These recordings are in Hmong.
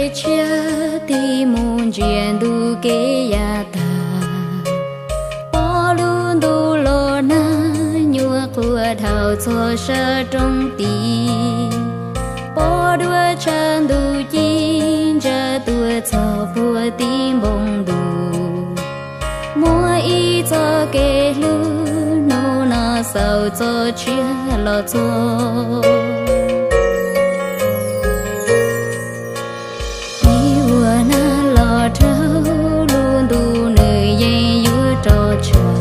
Kev tshiab tig mus ntsia ntuj kev yav tag, pom lub ntuj los nag nyuaj qhuav dhau txog sab roob tid, pom dua tshav ntuj ci ntsa tuaj txog puag tim npoo ntuj. Muaj ib txoj kev hlub hnub no xaus txoj sia los txog. Ib vuag nag los dhau lub ntuj nws yeej yuav rau tshav.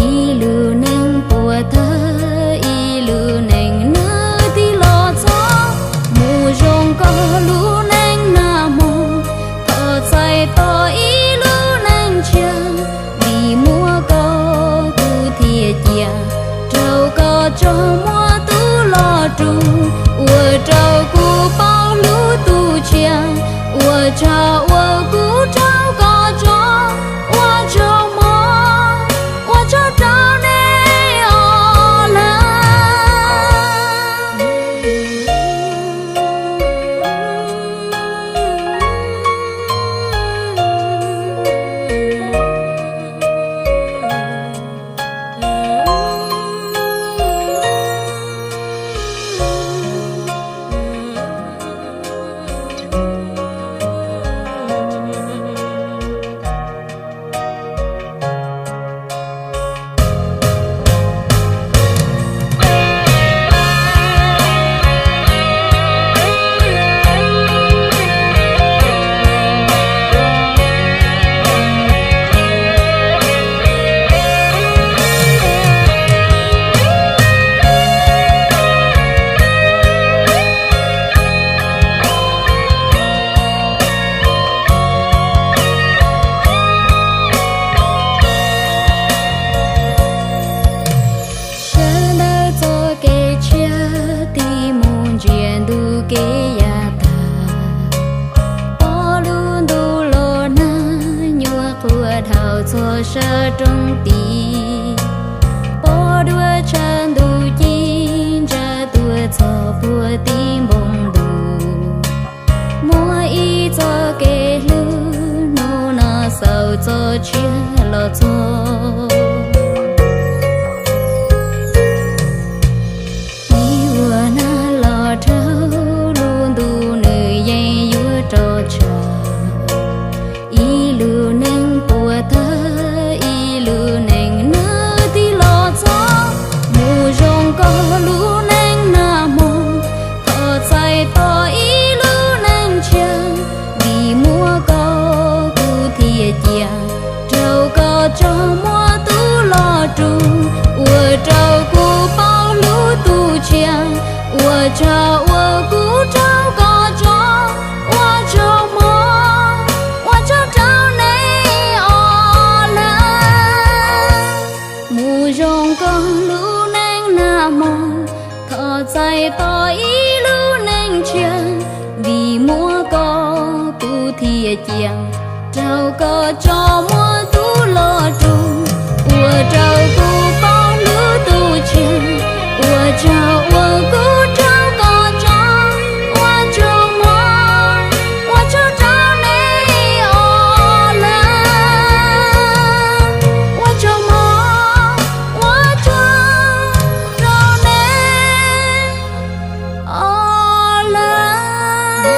Ib lub neej puas tawg, ib lub neej nag tig los txog. Mus zoo koj lub neej nag hmo, thov txais tos ib lub neej tshiab. Vim muaj koj kuv thiaj cia, rau koj tso muaj tub los rug, ua rau kuv paub hlub tus tshiab. Ua tsaug uas kuv rau koj tso, ua tsaug mog, ua tsaug rau nej os lawm. Sawv ntawm txoj kev tshiab tig mus ntsia ntuj kev yav tag, pom lub ntuj los nag nyuaj qhuav dhau txog sab roob tid, pom dua tshav ntuj ci ntsa tuaj txog puag tim npoo ntuj. Muaj ib txoj kev hlub hnub no xaus txoj sia los txog. Ib vuag nag los dhau lub ntuj nws yeej yuav rau tshav. Ib lub neej puas tawg, ib lub neej nag tig los txog. Mus zoo koj lub neej nag hmo, thov txais tos ib lub neej tshiab. Vim muaj koj kuv thiaj cia, rau koj tso muaj tub los rug, ua rau kuv paub hlub tus tshiab. Ua tsaug uas kuv rau koj tso, ua tsaug mog, ua tsaug rau nej os lawm. Mus zoo koj lub neej nag hmo, thov txais tos ib lub neej tshiab. Vim muaj koj kuv thiaj cia, rau koj tso muaj tub los rug, ua rau kuv paub hlub tus tshiab. Ua tsaug uas kuv rau koj tso, ua tsaug mog, ua tsaug rau nej os lawm. Ua tsaug mog, ua tsaug rau nej os lawm.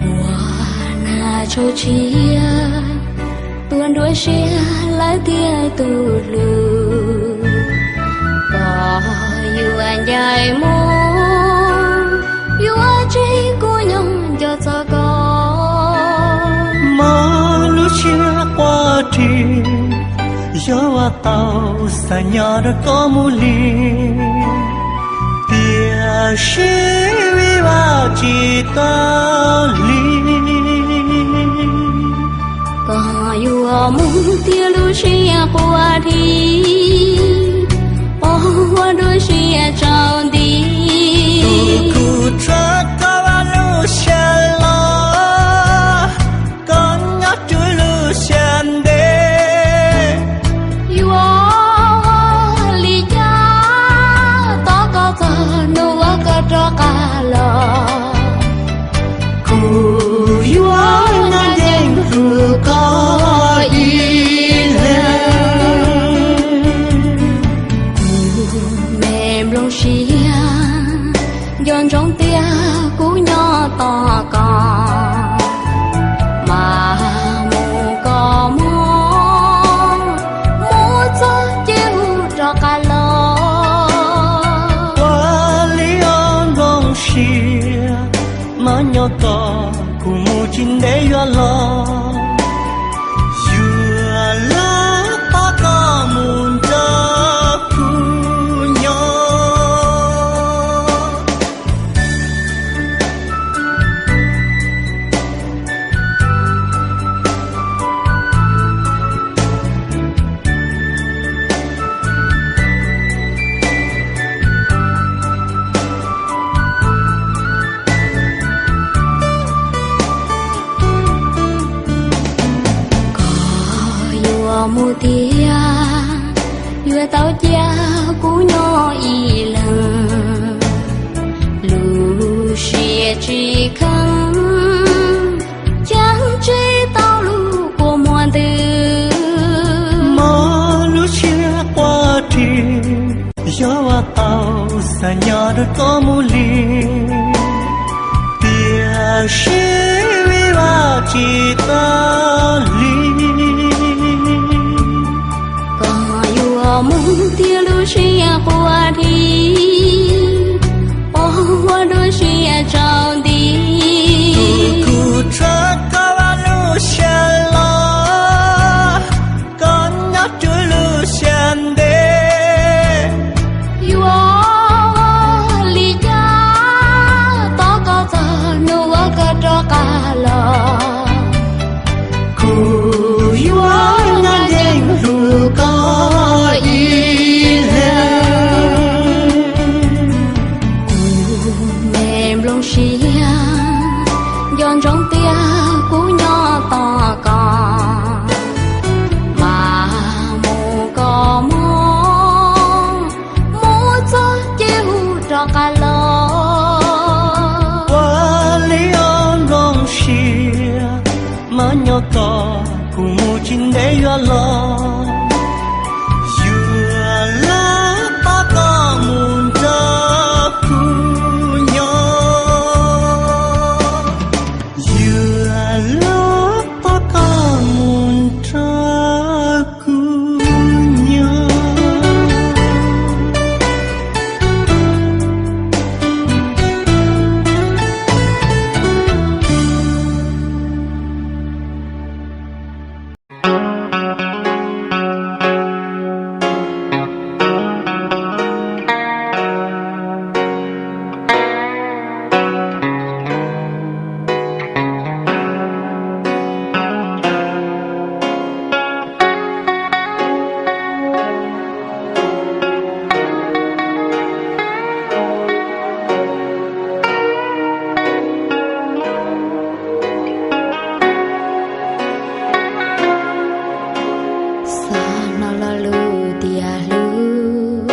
Ua nag tshauv tshiab, tuaj nruab siab lawv tiag tus hlub. Koj yuav ncaim mus, yuav tseg kuv nyob nco txog koj. Mob lub siab quaj ris, Xyov ua tau xav nyob rau koj mus li, tiam sis vim Vajtswv tsis tau li. Koj yuav mus tiag lub siab quaj dhi, pom huab dua siab tsaus nti. Tus kuv txhawb koj vaj lub siab los, koj nyob rau lub siab ntev. Yuav ua li cas tos koj txog hnub uas koj rov qab los, kuv yuav nyob ncees hlub koj ib leeg. Kuv me nplooj siab, nco ntsoov tias kuv nyob tos koj, mas mus koj mus, mus txog ces hu rov qab los. Ua li os nplooj siab, mas nyob tos kuv mus tsis ntev yuav los, yuav los tos koj mus nrog kuv nyob. Koj yuav mus tiag, yuav tau cia kuv nyob ib leeg. Lub siab tsis kheev, cheem tsis tau lub kua muag ntws. Mob lub siab quaj dhi, xyov ua tau xav nyob rau koj mus li, tiam sis vim Vajtswv tsis tau li. Koj yuav mus tiag lub siab quaj dhi, pom huab dua siab tsaus nti. Tus kuv txhawb koj vaj lub siab los, koj nyob rau lub siab ntev. Yuav ua li cas tos koj txog hnub uas koj rov qab los, kuv yuav nyob ncees hlub koj ib leeg. Kuv me nplooj siab, nco ntsoov tias kuv nyob tos koj, mas mus koj mus, mus txog ces hu rov qab los. Ua li os nplooj siab, mas nyob tos kuv mus tsis ntev yuav los, yuav los tos koj mus nrog kuv nyob, yuav los tos koj mus nrog kuv nyob. Xav hnov lo lus tias hlub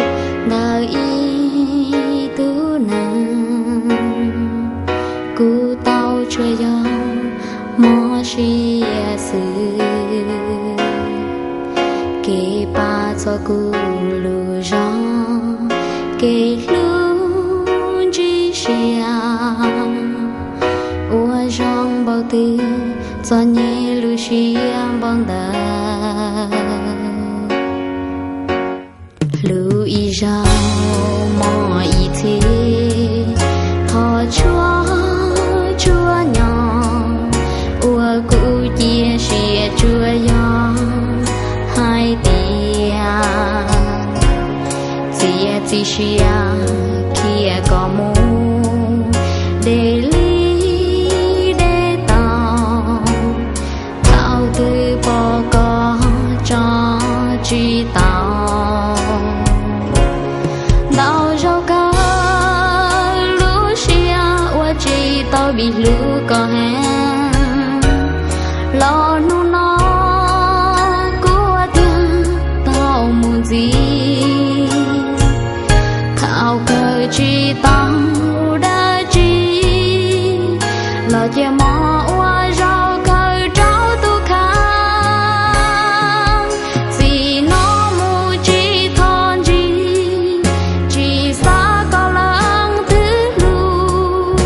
ntawm ib tug neeg, kuv tau tsuas yog mob siab xwb. Kev pab txhawb kuv lub zog, kev hlub ntsib siab, ua zoo npaum twg txom nyem lub siab npaum ntawd. Hlub ib zaug mob ib txhis, qhov tshuaj tsuas nyob ua kuv cia siab tsuas yog hais tias Txiv siab khiav kom mus deb li deb tau, thaum twg pom koj tso tsis tau. Ntau zaus kawg lub siab ua tsis tau vim hlub koj heev, los hnub no kuv ua tiag tau mus ntxiv. Thaum kawg tsis tau dab tsi, los cia mov ua zaub kawg rau tus kheej. Txij no mus tsis txhob ntsia, tsis xav kom leej twg hlub,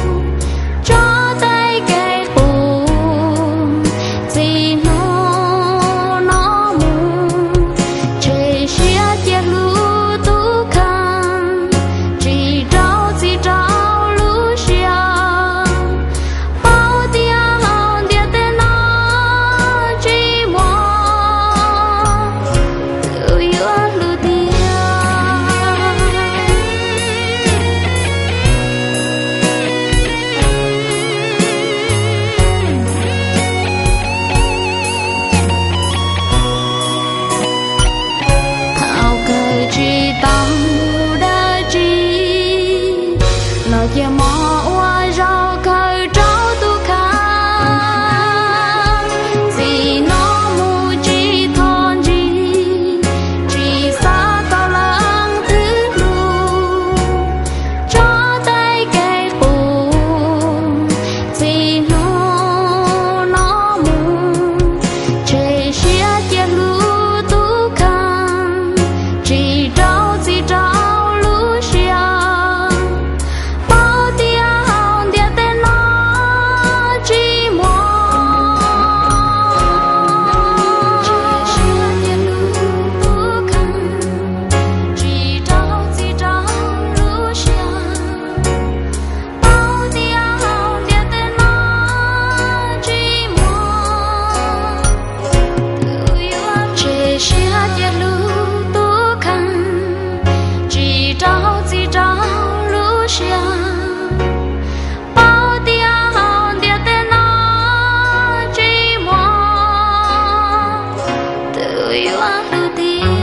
tso tej kev qus. Txij hnub no mus, tshem siab cia hlub tus kheej, tsis rau txim rau lub siab. Paub tias hauv ntiaj teb no tsis muaj tus yuav hlub tiag. Thaum kawg tsis tau dab tsi, los cia mov ua zaub kawg rau tus kheej. Txij no mus tsis txhob ntsia, tsis xav kom leej twg hlub, tso tej kev qus. Txij hnub no mus, tshem siab cia hlub tus kheej, tsis rau txim rau lub siab. Paub tias hauv ntiaj teb no tsis muaj tus yuav hlub tiag. Paub tias hauv ntiaj teb no tsis muaj tus yuav tshem siab cia hlub tus kheej, tsis rau txim rau lub siab. Paub tias hauv ntiaj teb no tsis muaj tus yuav hlub tiag.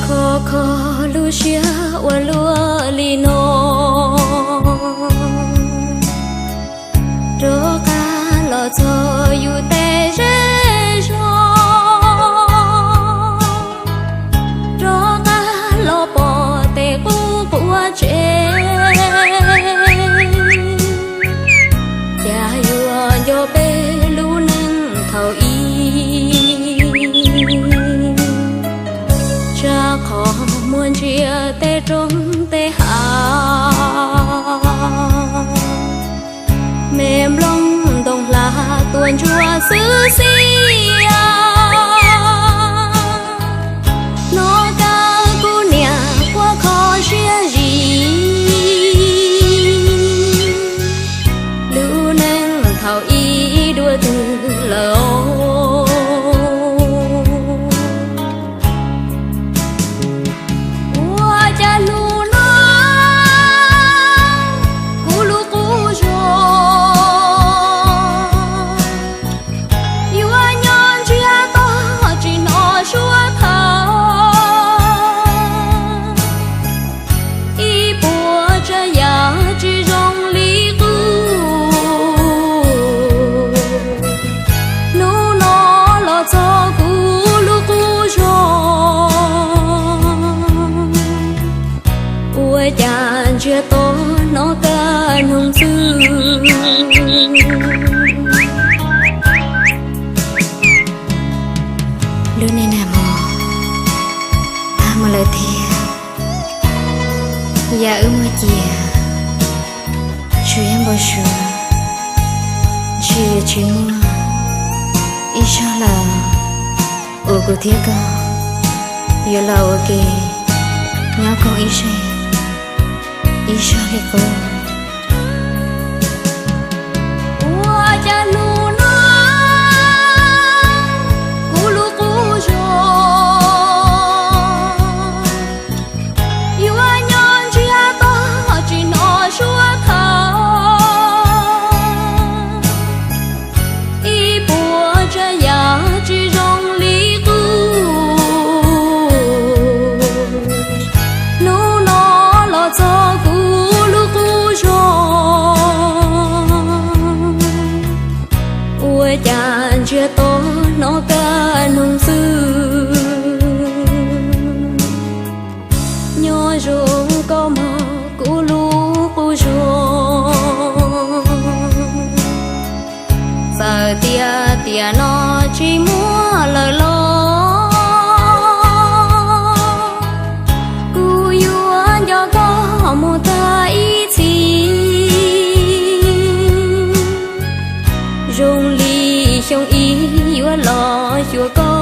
Khov kho lub siab ua luaj li no, rov qab los txog yus tej zej zog, rov qab los pom tej qub quav tsev. Cas yuav nco peb lub neej thaum ub, tsam qhov muaj ntsia tej roob tej hav, me nplooj ntoo hla tuaj ntsuab xwb xwb. Hnov kawg kuv niam quaj kho siab zim, lub neej thaum ub dua twg lawm. Ua cas hnub no kuv lub qub zog yuav nyob ntsib Lub neej nag hmo tag mus lawm thiab, yam wb muaj ciaj tsuas yog npau suav, ntshe yuav tsis muaj ib zaug lawm uas kuv thiab koj yuav los ua ke nyob koom ib zaug, ib zaug li qub. Ua cas hnub no kuv lub qub zos yuav nyob ntsiag to tsis hnov suab thawj, ib puas tsav yam tsis zoo li qub. Hnub no los txog kuv lub qub zos, ua cas ntsiag to hnov kaj noog xwb. Nyob zoo koj mog kuv lub qub zos, txawm tias tiam no tsis muaj lawm los kuv yuav nco koj mus tag ib txhis, zoo li xyoo ib yuav los xyuas koj.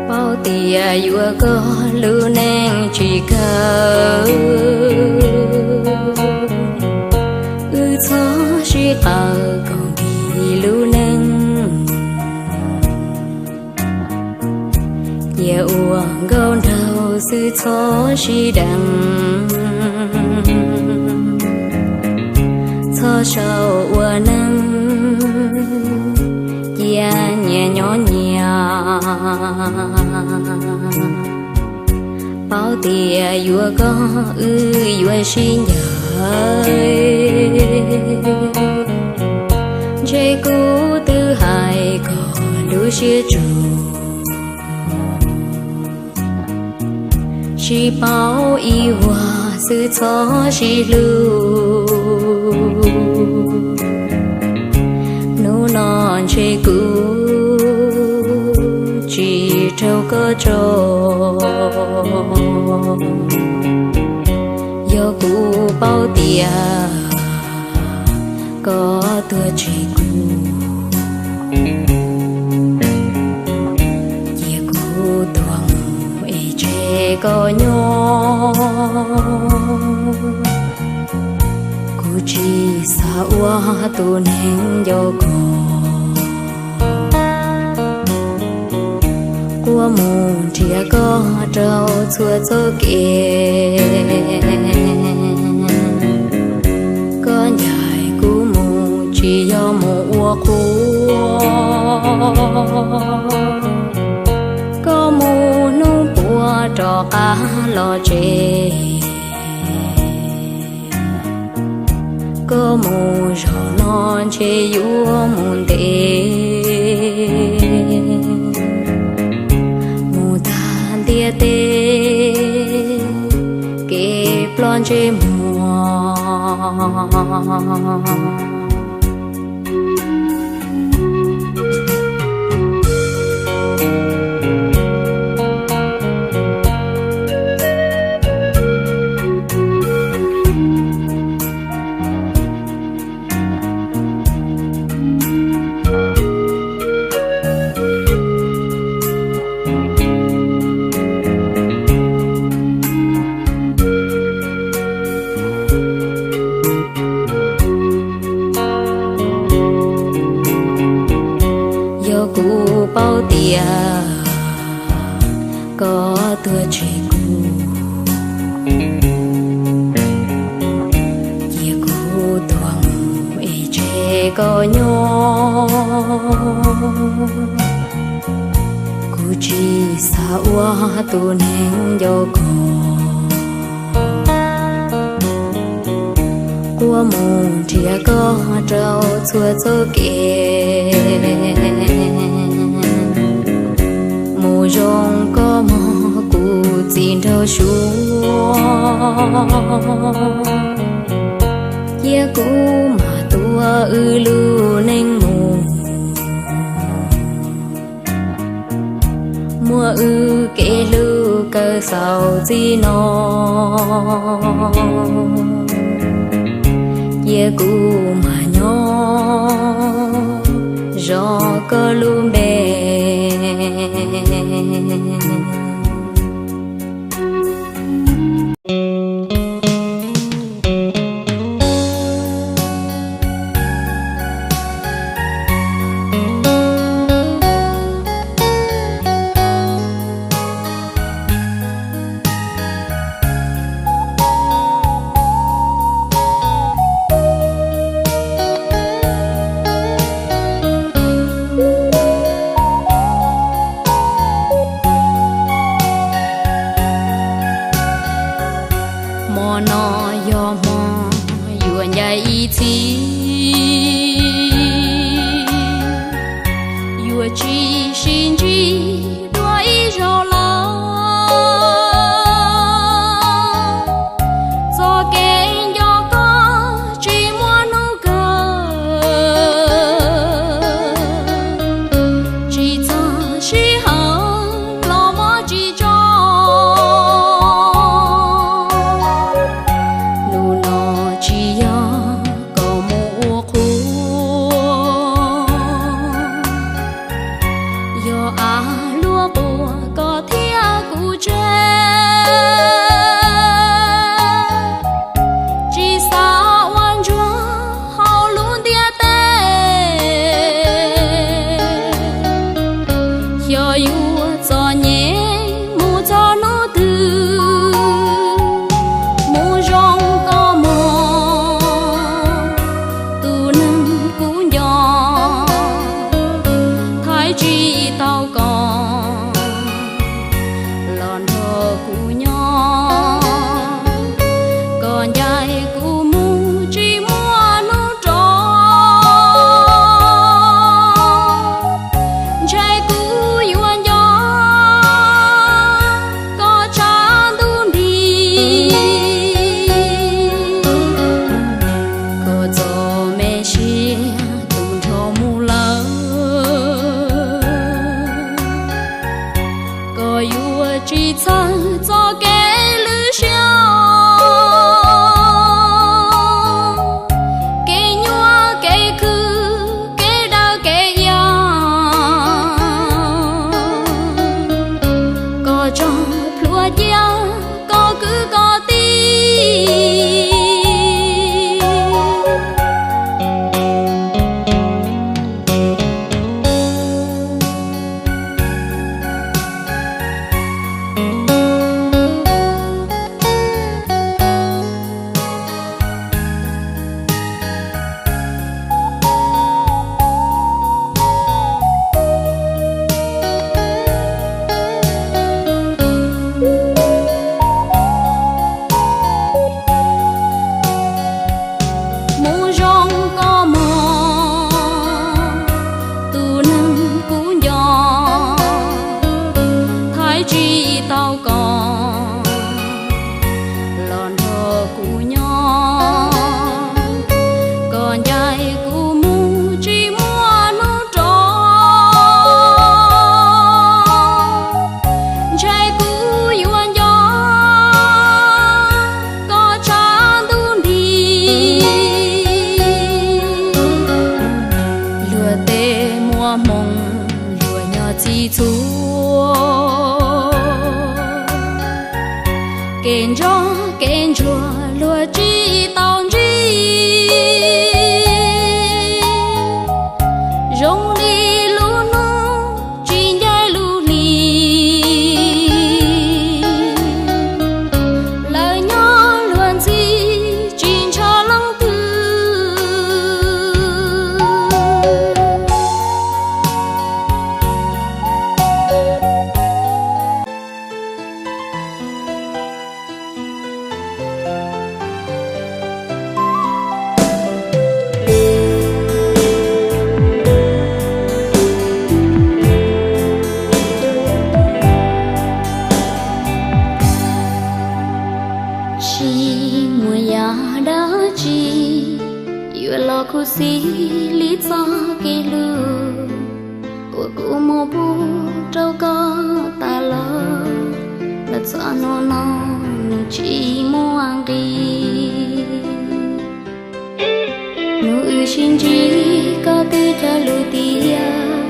Paub tias yuav koj lub neej tsis kawg, wb txhob sib qawm koom dim lub neej. Cia ua nkauj nraug xwb txhob sib deev, txhob sau ua neej cia nyias nyob nyias. Paub tias yuav koj wb yuav sib ncaim, ntshe kuv twb hais kom lub siab tsuas, sib paub ib vuag xwb txhob sib hlub. Hnub no ntshe kuv tsis raug koj tso, yog kuv paub tias koj tuag tseg kuv, cia kuv tuag mus es tseg koj nyob. Kuv tsis xav ua tus neeg nco koj, quaj mus nrhiav koj rau txhua txoj kev. Koj ncaim kuv mus tsis yog mus ua qhua, koj mus hnub puas rov qab los tsev. Koj mus zaum no ntshe yuav mus ntev, mus tag ntiaj teb kev ploj ntsej muag. koj nyob, kuv tsis xav ua tus neeg nco koj. Quaj mus nrhiav koj rau txhua txoj kev, mus zoo koj mog kuv txiv nraug suab, cia kuv mam tua wb lub neej mus. Muaj wb kev hlub kawg xaus txij no, cia kuv mam nyob zov koj lub npe. Hmo no yog hmo yuav ncaim ib txhis, yuav tsis sib ntsib dua ib zaug lawm. Txoj kev nco koj tsis muaj hnub kawg, tsis txog sij hawm los muab tsis tso. Hnub no tsis yog koj mus ua qhua, yog av luaj quas koj thiab kuv tseg, tsis xav ua ntsuag hauv lub ntiaj teb. Xyov yuav txom nyem mus txog hnub twg, mus zoo koj mog tus neeg kuv nco, thaij tsis tau koj los nrog kuv nyob, koj ncaim kuv mus tsis muaj hnub rov. Ntshai kuv yuav nco koj tshav ntuj nti, koj txoj me sia tu nrho mus lawm. Koj yuav tsis txhawj txoj kev lwj siab, kev nyuaj kev khwv kev daws kev iab. Koj tso plhuav cia koj kwv koj tij. Mus zoo koj mog tus neeg kuv nco, thaij tsis tau koj los nrog kuv nyob, koj ncaim kuv mus tsis muaj hnub rov. Ntshai kuv yuav nco koj tshav ntuj nti, luag tej muaj hmoo luag nyob txhij txhua. Kev ntsoj kev ntsuag luag tsis tau ntsib, zoo li lub hnub tsis ncaim lub hli. Lawv nyob luag ntxhi tsis ntshaw leej twg, Yog dab tsi yuav los khuv xim li txoj kev hlub uas kuv muab pub rau koj tas los, los txog hnub no nws tsis muaj nqis. Hnub wb sib ntsib koj twb cog lus tias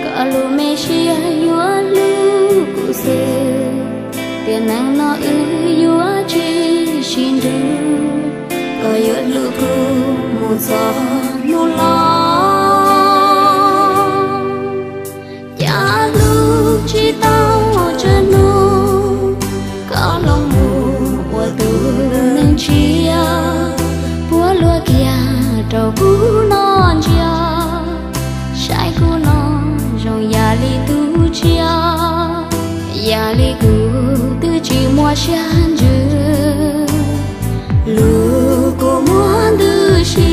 koj lub me siab yuav hlub kuv xwb, tiam neej no wb yuav tsis sib nrug, koj yuav hlub kuv mus txog hnub los. Cas hlub tsis tau tsawg hnub, koj los mus ua tus neeg tshiab, puab luag kiag rau kuv noj ntsia, saib kuv no zoo yam li tus tsiaj, yam li kuv twb tsis muaj siab ntsws. Lus kuv muab ntws si,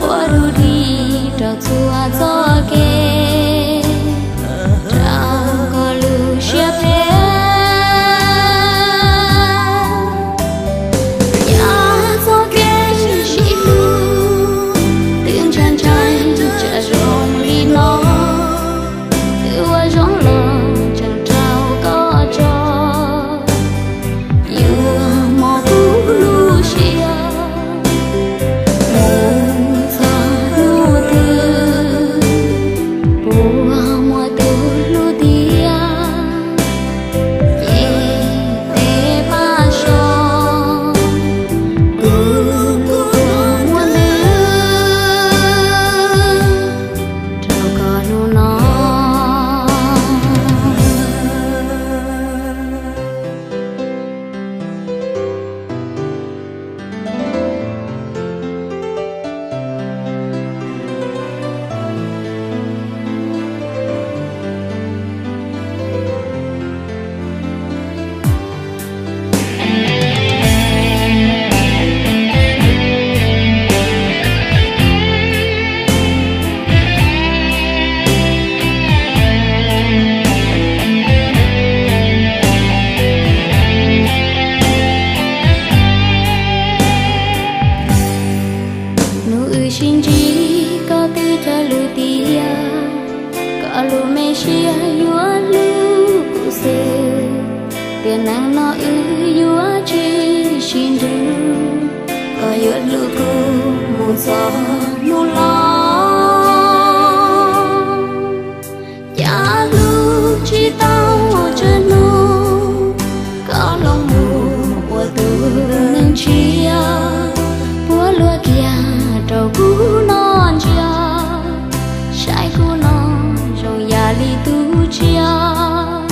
ua dub dig rau txhua txoj kev, rau koj lub siab phem. Yog txoj kev sib hlub twb ntshai ntshai tseem zoo li no, twb ua zoo los tseem raug koj tso, yuav mos kuv lub siab mus txog hnub twg, puas muaj tus hlub tiag, ces tes pab so, kuv tus muab ntws rau koj hnub no. Hnub wb sib ntsib koj twb cog lus tias koj lub me siab yuav hlub kuv xwb, tiam neej no wb yuav tsis sib nrug, koj yuav hlub kuv mus txog hnub los. Cas hlub tsis tau tsawg hnub, koj los mus ua tus neeg tshiab, puab luag kiag rau kuv noj ntsia, saib kuv no zoo yam li tus tsiaj,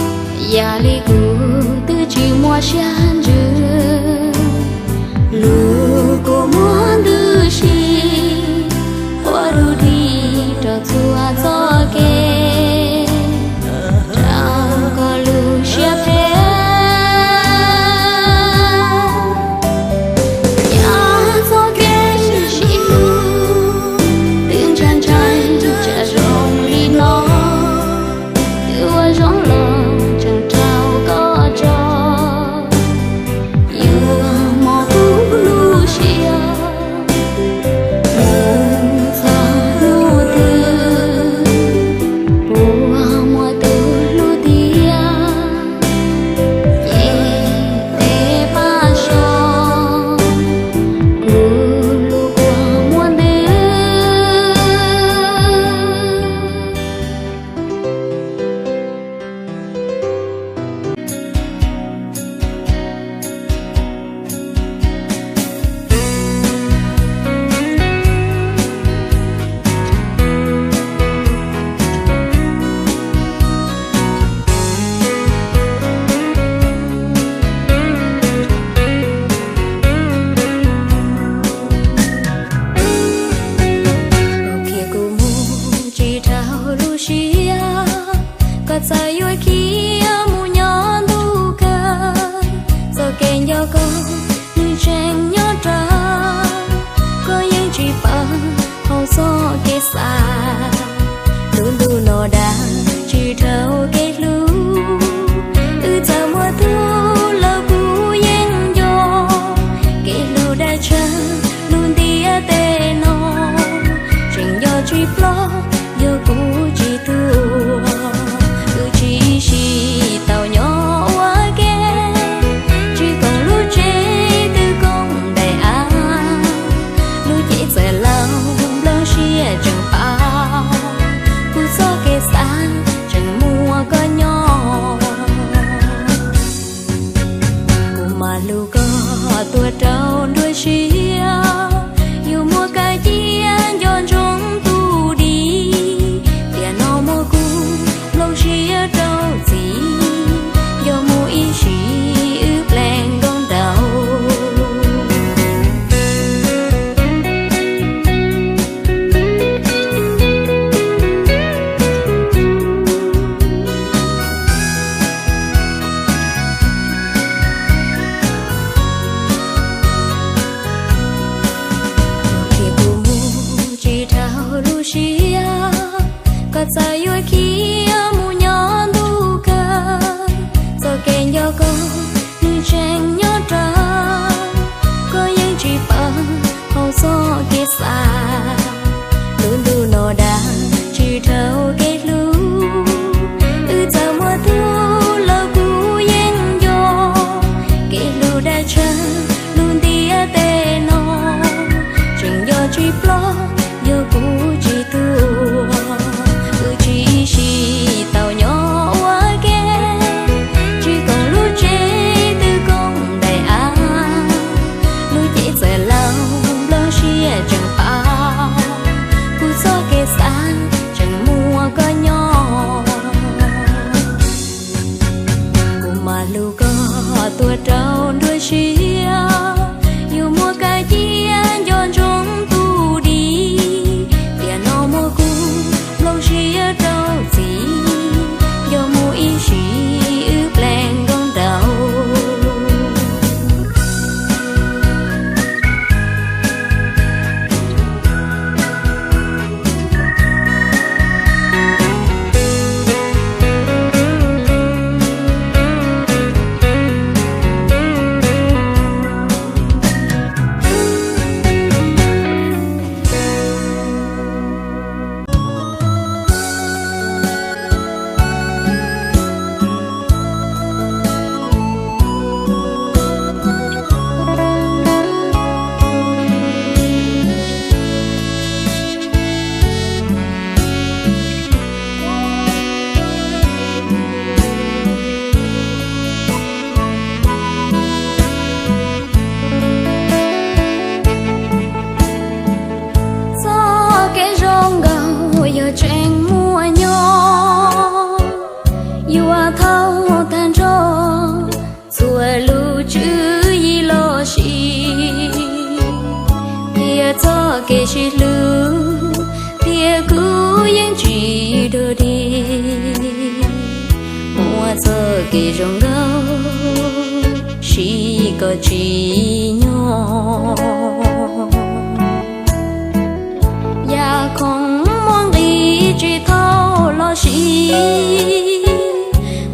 yam li kuv twb tsis muaj siab ntsws. Lus kuv muab ntws si, ua dub dig rau txhua txoj kev, rau koj lub siab phem. tuaj rau nruab siab, yuav muab kab cia nco ntsoov tus dim. Tiam no muab kuv nplooj siab rau txiv, nco mus ib sim wb plees nkauj nraug. Ces kuv mus tsis dhau lub siab, koj txawm yuav khiav mus nyob ntuj kawg. Txoj kev nco koj nws tseem nyob rau, koj yeej tsis paub hauv txoj kev xav. Lub ntuj no dag tsis dhau kev hlub, wb txawm muaj tug los kuv yeej nco. Kev hlub dab tsawg lub ntiaj teb no, tseem nco tsis ploj yog kuv tsis tuag. Wb tsis sib tau nyob ua ke, tsis koom lub tsev twb koom daim av. Lub cev txawm laus nplooj siab tseem pab, kuv txoj kev xav tseem muaj koj nyob. Kuv mam hlub koj tuaj rau nruab siab, yuav muab kab cia nco ntsoov tus dim. Tiam no muab kuv nplooj siab rau txiv, nco mus ib sim wb plees nkauj nraug. Txoj kev zoo nkaus yog tseem muaj nyob, yuav thauj tag nrho txhua lub tswv yim los sis, thiab txoj kev sib hlub thiab kuv yeej tsis dog dig. Muaj txoj kev zoo nkaus sib kos tsim nyog. Yam khoom muaj nqis tsis thaum los sis,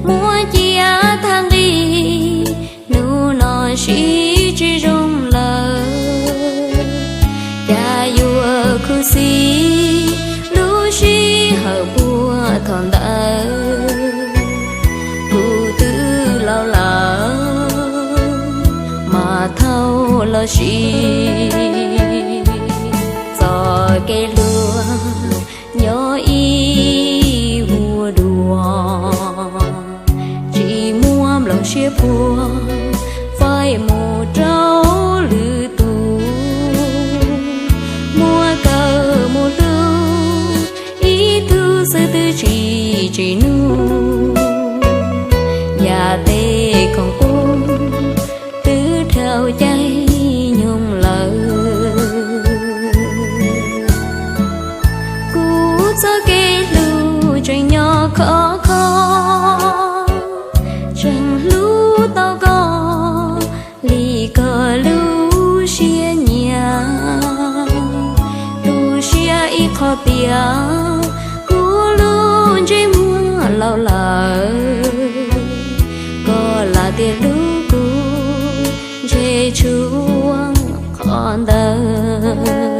muaj cia tag nqis, hnub no sib tsis zoo lawm. Cas yuav khuv xim lub sij hawm puag thaum ntawd, kuv twb laus lawm mas thaum los sis, txoj kev hlub nyob ib vuag dua, tsis muaj nplooj siab puag faib mus rau lwm tus. Muab kawm mus hlub ib tug xwb twb tsis tsim nyog, yam tej khoom qub twb dhau caij nyoog lawm. Kuv txoj kev hlub tseem nyob khov kho, tseem hlub tau koj li koj lub siab nyiam. Tu siab ib qho tias kuv lub ntsej muag laus lawm, koj lam tias hlub kuv ntshe tshuav qhov ntawd.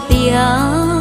tias